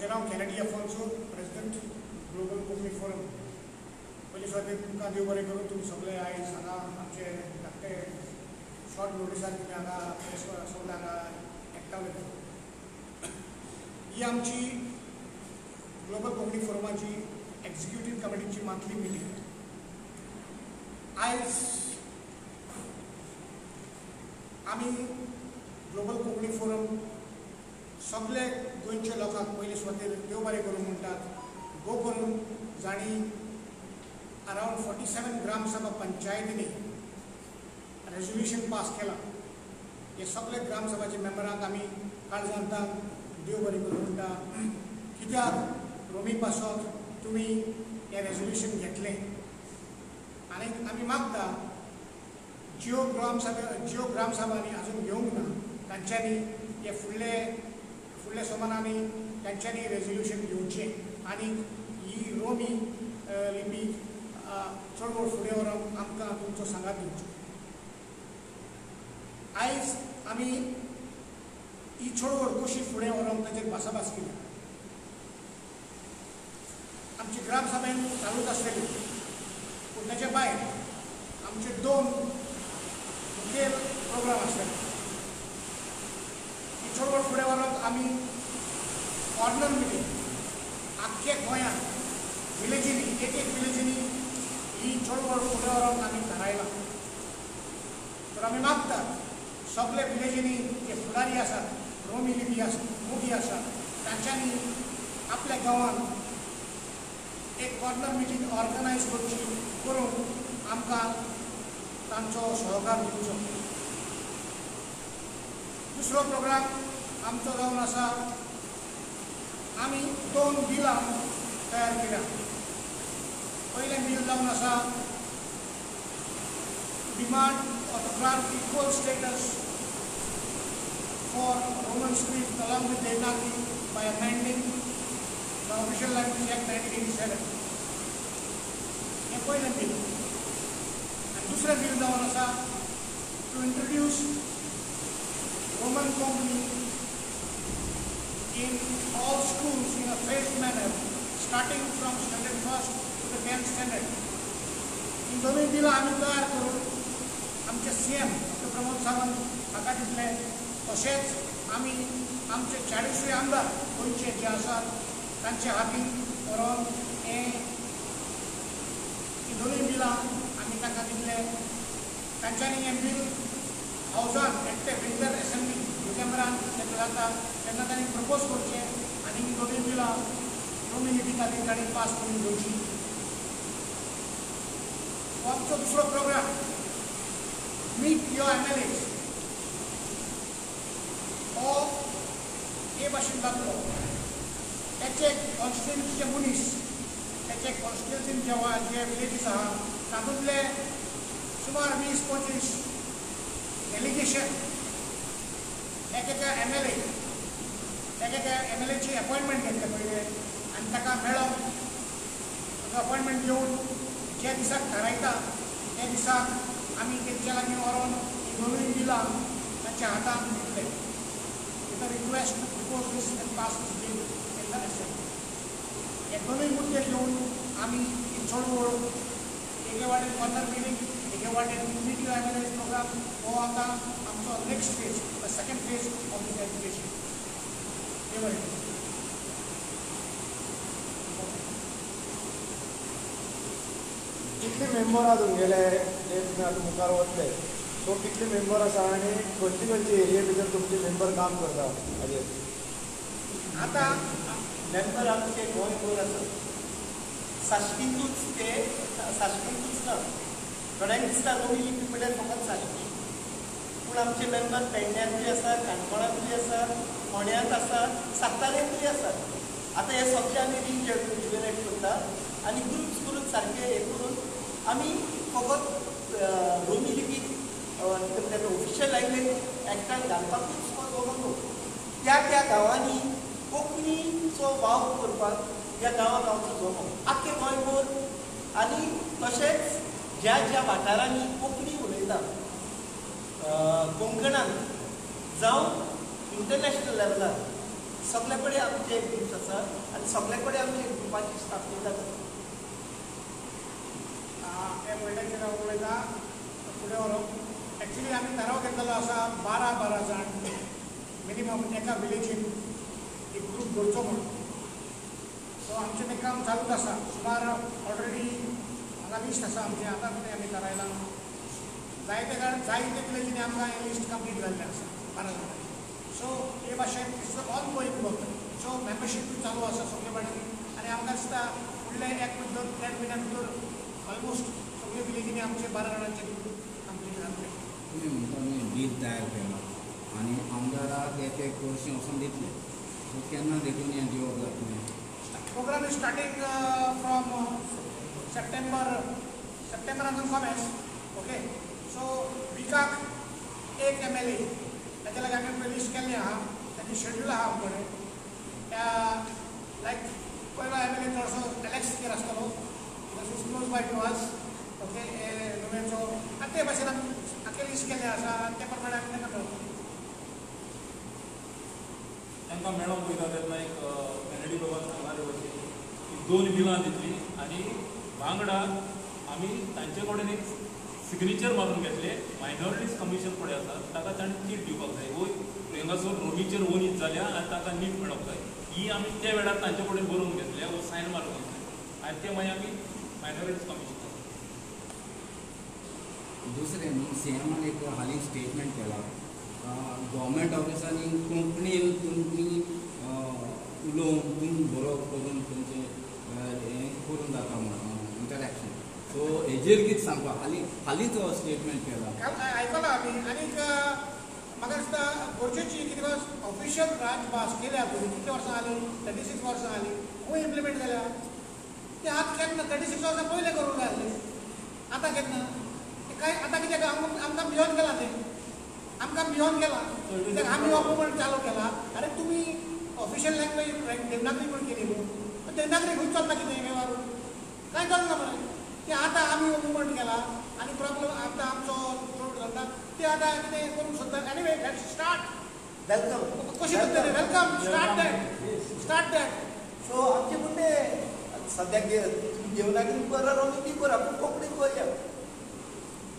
म्हजें नांव Kennedy Afonso, president global Konkani forum. पयलीं सुवातेर तुमकां देव बरें करूं. तुमी सगळे आयज हांगा आमचे धाकटे शॉर्ट नोटिसार तुमी हांगा सगळे हांगा एकठांय. ही आमची ग्लोबल कोंकणी फोरमाची एक्झिक्युटीव कमिटीची मंथली मिटींग. आयज आमी ग्लोबल कोंकणी फोरम सगळे गोंयच्या लोकांक पयले सुवातेर देव बरें करूं म्हणटात. गो करून जांणी अरावंड 47 ग्रामसभा पंचायतींनी रेजोल्युशन पास केलां, हे सगळे ग्रामसभाचे मेंबरांक आमी काळजांतान देव बरें करूं म्हणटा. कित्याक रोमी पासत तुमी हें रेजोल्युशन घेतलें आनी आमी मागता ज्यो ग्रामसभांनी आजून घेवंक ना तांच्यांनी हे फुडले फुडल्या सोमानांनी तांच्यांनी रेजोल्युशन घेवचें आनी ही रोमी लिपी चळवळ फुडें व्हरोंक आमकां तुमचो सांगात दिवचो. आयज आमी ही चळवळ कशी फुडें व्हरोंक ताचेर भासाभास केली. आमची ग्रामसभेन चालूच आसलेली, पूण ताचे भायर आमचे दोन मुखेल प्रोग्राम आसले. ही चळवळ फुडें व्हरोंक आमी कॉर्नर मिटींग आख्खे गोंयांत विलेजींनी, एक एक विलेजींनी ही चळवळ फुडें व्हरोंक आमी थारायलां. तर आमी मागतात सगळे विलेजींनी जे फुडारी आसात, रोमी लिपी आसा, मोगी आसात, तांच्यांनी आपल्या गांवांत एक कॉर्नर मिटींग ऑर्गनायज करची, करून आमकां तांचो सहकार दिवचो. दुसरो प्रोग्राम आमचो जावन आसा, आमी दोन बिलां तयार केल्या. पयलें बील जावन आसा demand or to grant equal status for Roman script along with Devanagari by amending the Official Language Act 1987. हें पयलें बील. आनी दुसरें बील जावन आसा to introduce Roman Konkani in all schools in a phased manner, starting from standard first to the 10th standard. ही दोनूय बिलां आमी तयार करून आमचे CM doctor Pramod Sawant हाका दितले. तशेंच आमी आमचे 40 आमदार गोंयचे जे आसात तांचे हातीन व्हरोन हे दोनूय बिलां आमी तांकां दितले. तांच्यांनी हें बील हावजान एट the winter assembly डिसेंबरान जेन्ना जाता तेन्ना तांणी प्रपोज करचें आनी ही दोनूय बिलां रोमी लिपी खातीर तांणी पास करून घेवची. हो आमचो दुसरो प्रोग्राम मीट your MLAs हो हे भाशेन जातलो. तेचे कॉन्स्टिट्युएन्सीचे मनीस, तेचे कॉन्स्टिट्युएन्सीन जे विलेजीस आहा तातूंतले सुमार 20-25 डेलिगेशन एक एका MLA एक एका MLAची अपॉयंटमेंट घेतले पयले आनी ताका मेळोंक ताका अपॉयंटमेंट घेवन ज्या दिसाक थारायता त्या दिसाक आमी तेंच्या लागीं व्हरोन ही दोनूय बिलां तांच्या हातांत दितले with a request to propose this and pass this bill in the assembly. हे दोनूय मुद्दे घेवन आमी ही चळवळ एके वाटेन कॉर्नर मिटींग, एके वाटेन मीट your MLAs programme हो आतां आमचो next phase, the second phase of this education. बरें. कितले मेंबर आहा तुमगेले जे तुमी आतां मुखार वतले, सो कितले मेंबर आसा आनी खंयचे खंयचे एरिये भितर तुमचे मेंबर काम करता हाजेर? आतां मेंबर आमचे गोंयभर आसा. साश्टींतूच ते साश्टींतूच ना, थोड्यांक दिसता रोमी लिपी म्हळ्यार फकत साश्टी, पूण आमचे मेंबर पेडण्यांतूय आसा, काणकोणांतूय आसा, फोंड्यांत आसा, साताऱ्यांतूय आसा. आतां हे सगळे आमी रिजुवेनेट करता आनी ग्रुप्स करून सारके हे करून आमी फकत रोमी लिपी म्हणटा ऑफिशियल लँग्वेज एक्टान घालपाकूच वचूंक न्हू, त्या त्या गांवांनी कोंकणीचो वावर करपाक त्या गांवा गांवचो जमो आख्खे गोंयभर. आनी तशेंच ज्या ज्या वाठारांनी कोंकणी उलयता, कोंकणांत जावं इंटरनॅशनल लेवलार सगळे कडेन आमचे ग्रुप्स आसा आनी सगळे कडेन आमचे ग्रुपाची स्थापना जाता. हे म्हणल्यार हांव उलयता फुडें व्हरोंक एक्चुली आमी थाराव घेतलेलो आसा 12-12 जाण मिनिमम एका विलेजीन एक ग्रूप दवरचो म्हणून. सो आमचें तें काम चालूच आसा. सुमार ऑलरेडी हांगा लिस्ट आसा आमचें, आतां तें आमी थारायलां. जायते कारण जायते विलेजींनी आमकां हें लिस्ट कंप्लीट जाल्लें आसा 12 जाणांचें. सो हे भाशेन it's ongoing work. So membership चालू आसा सगळे वाटेन आनी आमकां दिसता फुडले 1 2 3 म्हयन्या भितर ऑलमोस्ट सगळे विलेजींनी आमचे 12 जाणांचे ग्रूप कंप्लीट जातले. तुमी म्हणटा न्ही बील तयार केला आनी आमदाराक एक एक वर्शीं वचून दितले, सो केन्ना देखून हें दिवप जातलें? Program is starting from September, सप्टेंबरांतून कॉमेस. Okay, so विकाक एक MLA ताच्या लागीं आमी लिस्ट केल्ली आहा, ताची शेड्यूल आहा आमचे कडेन. त्या लायक पयलो MLA चडसो एलेक्स सिकेर आसतलो because is close by to us. Okay, नुवेंचो आनी ते भाशेन आमी आख्खें लिस्ट केल्लें आसा आनी ते प्रमाणे आमी तांकां मेळटलो. तांकां मेळोंक वयता तेन्ना एक कॅनडी बाबान सांगला ते भशेन की 2 बिलां दितलीं आनी वांगडा आमी तांचे कडेन एक सिग्नेचर मारून घेतले. मायनॉरिटीज कमिशन पळय आसा ताका ताणें नीट दिवपाक जाय. वय हांगासर रोमीचेर वनीत जाल्या आनी ताका नीट मेळोंक जाय. ही आमी त्या वेळार तांचे कडेन बरोवन घेतले वो सायन मारून घेतले आनी ते मागीर आमी मायनॉरिटीज कमिशन. दुसरें न्हू सीएमान एक हालीं स्टेटमेंट केला गव्हर्मेंट ऑफिसांनी कोंकणीन तुमी उलोवन तुमी बरोवप करून तुमचें हें करून जाता म्हणून इंटरेक्शन. सो हेजेर कितें सांगपाक हालीं हालींच हो स्टेटमेंट केला आयकलां आमी. आनीक म्हाका दिसता गरजेची कित्याक ऑफिशियल राजभास केल्या तुमी कितलीं वर्सां जालीं, 36 वर्सां जालीं, खंय इम्प्लिमेंट जाल्या ते आतां केन्ना 36 वर्सां पयलें करूंक जाय आसलें, आतां केन्ना काय आतां कित्याक आमकां भियोन गेलां तें, आमकां भियोन गेलां कित्याक आमी हो मुवमेंट चालू केला. आरे तुमी ऑफिशियल लँग्वेज देवनागरी पण केली न्हू, देवनागरी खंय चलता कितें वेव्हार कांय चलना मरे. ते आतां आमी हो मुवमेंट केला आनी प्रॉब्लम आतां आमचो चड चलता ते आतां कितें करूंक सोदता. Anyway let's start. Welcome कशें करतलें? Welcome, start that, start that. So आमचें म्हणणें सद्याक तुमी देवनागरी करा रोमी करा पूण कोंकणीन करया.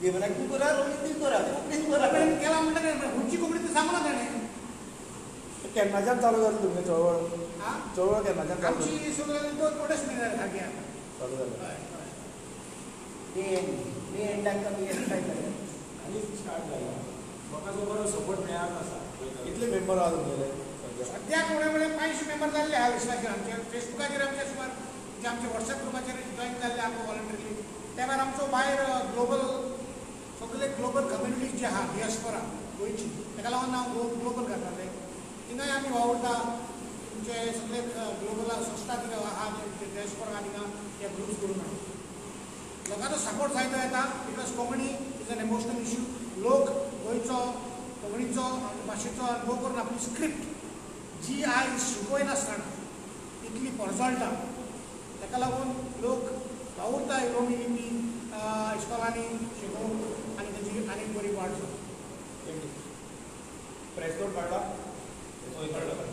देवनागरी करा रोमी करा कोंकणीन करा. केला म्हणटा खंयची कोंकणी ती सांगूना ताणें. केन्नाच्यान चालू जाली तुमची चळवळ? चळवळ केन्नाच्यान चालू आमची? सुरू जाली 2 म्हयने जाले सारकी आतां चालू जाली. मे एंडाक आमी एकठांय जाले आनी स्टार्ट जाला. लोकांचो बरो सपोर्ट मेळत आसा. कितले मेंबर आहा तुमगेले सद्याक? उणें म्हळ्यार 500 मेंबर जाल्ले आहा लिस्टाचेर आमचे. फेसबुकाचेर आमचे सुमार जे आमचे वॉट्सएप ग्रुपाचेर जॉयन जाल्ले आमकां वॉलंटरली. त्या भायर आमचो भायर ग्लोबल सगळे ग्लोबल कम्युनिटीज जे आहा डियास्पोरा गोंयची ताका लागून हांव ग्लोबल करता ते थिंगाय आमी वावुरता. तुमचे सगळे ग्लोबल संस्था थिंगा आहा डियास्पोरा आहा थिंगा हे ग्रुप्स करून लोकांचो सपोर्ट जायतो येता. Because Konkani is an emotional issue. लोक गोंयचो कोंकणीचो भाशेचो अनुभव करून आपली स्क्रिप्ट जी आयज शिकयनासतना इतली परजळटा ताका लागून लोक वावुरता रोमी लिपी इस्कॉलांनी शिकोवंक आनी तेजी आनीक बरी वाड जाता. प्रेस नोट काडला? हय काडला.